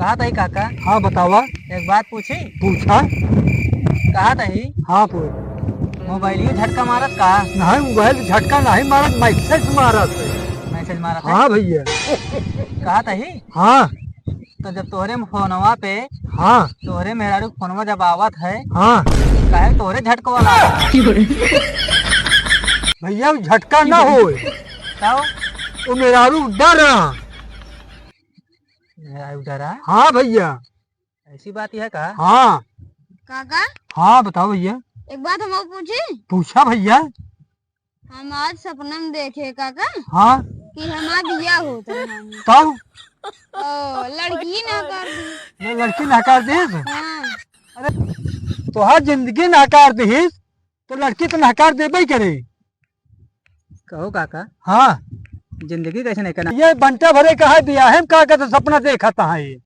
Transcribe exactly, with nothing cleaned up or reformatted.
कहत ही काका। हाँ, बतावा। एक बात पूछी? पूछा। कहत ही। हाँ, पूछ। मोबाइलियो झटका मारत का? नहीं, मोबाइल झटका नहीं मारत, मैसेज मारत है। मैसेज मारत है? हाँ भैया। कहत ही? हाँ। तो जब तोहरे फोनवा पे, हाँ। तोहरे मेहरारू के फोनवा जब आवत है, हाँ। काहे तोहरे झटकवा लागत? भैया, वो झटका ना होए। तब? वो मेहरारू डर रहा। मेहरारू डरा? हाँ भैया। ऐसी बात है का? हाँ। काका? हाँ, बताओ भैया। एक बात हम पूछी? पूछा भैया। हम आज सपना में देखे काका। हाँ। कि हमार बियाह होत है। तब? ओ, लड़की नकार दी। ल-, लड़की नकार दी? हाँ। अरे, तोहार जिंदगी नकार दी, तो लड़की तो नकार देबे करे। कहो काका। हाँ। जिंदगी कैसे नहीं करना? ये बंटा भरे का है, बियाहे में का कहते सपना देखत है ये।